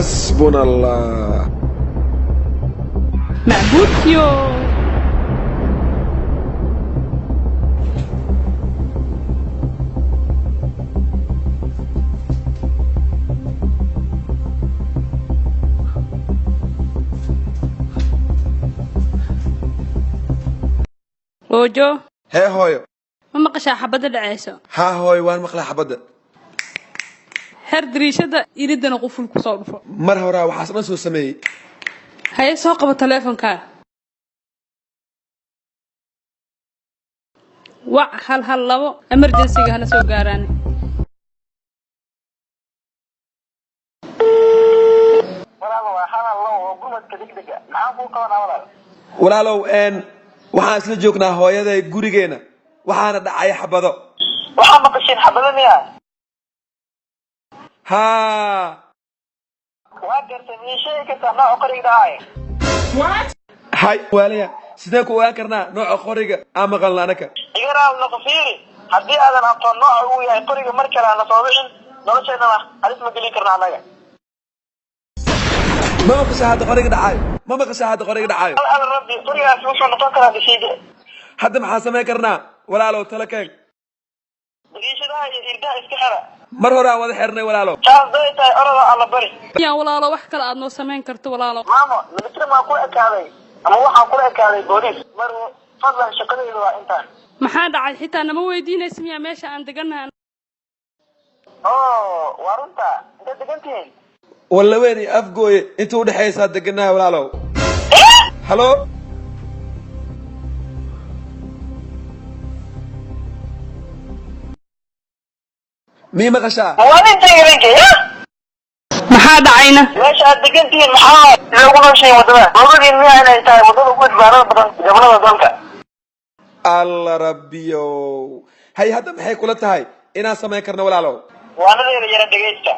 Xasbuna Allah. Macbuudkiyo. Oojo. Hee hooyo. Ma maqashaa xabadda dhacayso? Haa hooyo, waan maqlaa xabadda. Xer dariishada, iridana quful kusoo dhufo. Mar horaa waxaas dhan soo sameeyey. Haye, soo qabo taleefonkaa, wac 112, emergency-ga hana soo gaaraan. Walaal, waa hadal low oo gurmadka degdega, maxaan kuu qabanaa, walaal? Walaalow, waxaan isla joognaa hooyaday gurigeena, waxaana dhacay xabado. Waxaa maqasheen xabado miya? Haa. Waa gartay. Miyay sheegi kartaa nooca qoriga dhacay? Hay waalaya, sidee ku ogaan karnaa nooca qoriga aan maqalna anaka? Igaraal noqo, fiiri, haddii aadan aqoon nooca uu yahay qoriga, mar kale aana soo bixin, nolosheennana halis ma gelin karna annaga. Ma maqashaa hadda qoriga dhacaayo? Ma maqashaa hadda qoriga dhacaayo? Al al rabbi, qorigaas wuxuu noqon karaa dhashiige. Hadda maxaan samayn karnaa, walaalow? Tala keen. Dariishadaha iyo irdaha iska xira. Mar hore aan wada xirnay, walaalow. Taas day tahay, orada alla bari. Yaa walaalo, wax kale aad noo samayn karto, walaalo? Maamo, military maa kula ekaaday ama waxaan kula ekaaday booliis? Marwo, fadlan, shaqadayda waa intaan. Maxaa dhacay? Xitaa nama weydiinaysa miyaa meesha aan degannahay? Oo waa runta, intaad degan tihiin? Wallaweyn iyo Afgooye inta udhexaysaa deganaha, walaalow. Halo. Mii maqashaa? Muwaadinta idinka ya. Maxaa dhacayna? Meesha aad degan tihiin maxaa loogu nooshahay waddada? Oogadiin miyaa inay tahay waddada ugu badbaadada badan gobolada dalka? Alla rabbiyow. Hay, hadda maxay kula tahay inaan samayn karno, walaalow? Waanadeeda yara dhegaysta.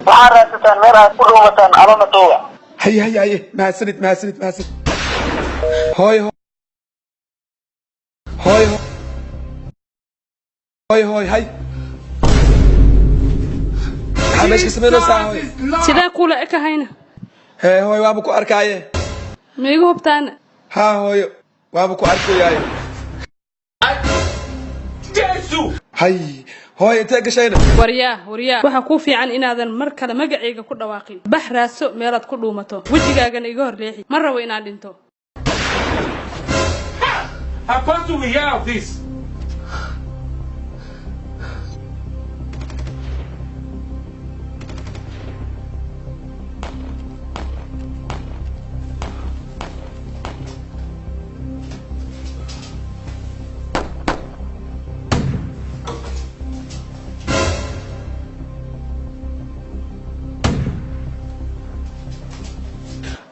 Waxaad raadsataan meel aad ku dhuumataan, alana tuuga. Hay hay haye, mahadsanid, mahadsanid, mahadsanid. Hooy hooy hooy hooy, hay, maxaa meesha ka samaynaysaa, hooy? Sidee kuula ekahayna? Hee hooy, waaba ku arkaaye. Ma igu hubtaana? Haa hooyo, waaba ku arkayaaye. Hay hooy, intee gashayna? Waryaa, waryaa, waxaa kuu fiican inaadan mar kale magacayga ku dhawaaqin. Bax, raadso meelaad ku dhuumato, wejigaagana iga hor leexi. Ma rabo inaan dhinto. Apostle, we hear of this.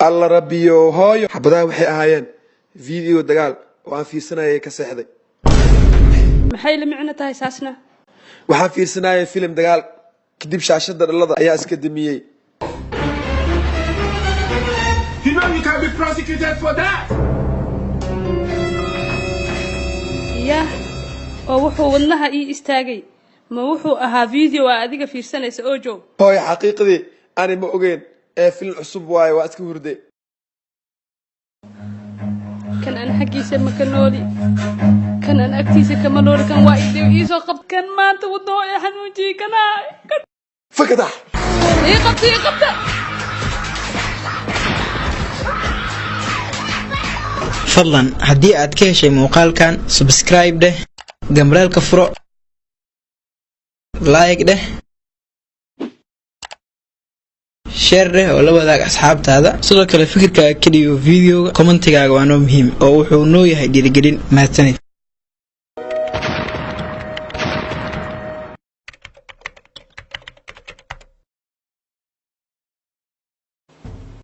Alla rabbiyo, hooyo, xabadaha waxay ahaayeen video dagaal oo aan fiirsanayay, ka seexday. Maxay la micno tahay saasna? Waxaan fiirsanayay filim dagaal, kadib shaashada dhalada ayaa iska damiyey. You know you can be prosecuted for that. Yah, oo wuxuu wadnaha ii istaagay. Ma wuxuu ahaa video aa adiga fiirsanaysa, Ojo? Hooyo, xaqiiqdii ani ma ogeyn ee filim cusub waaye, waa iska hurday. Kan aan xaggiisa ma ka nooli, kan aan agtiisa kama nooli, kan waa idib iisoo qabt, kan maanta wadnaho ee xanuunjiyey kanaa kan. Fakadax. Ii qabta, ii qabta. Fadlan haddii aad ka heshay muuqaalkan, subscribe dheh, gambaleelka furo, like dheh, share dheh oo la wadaag asxaabtaada. Sidoo kale fikirkaaga ka dhiibo videoga, commentigaaga waa noo muhiim oo wuxuu noo yahay dhiirigelin. Mahadsanid.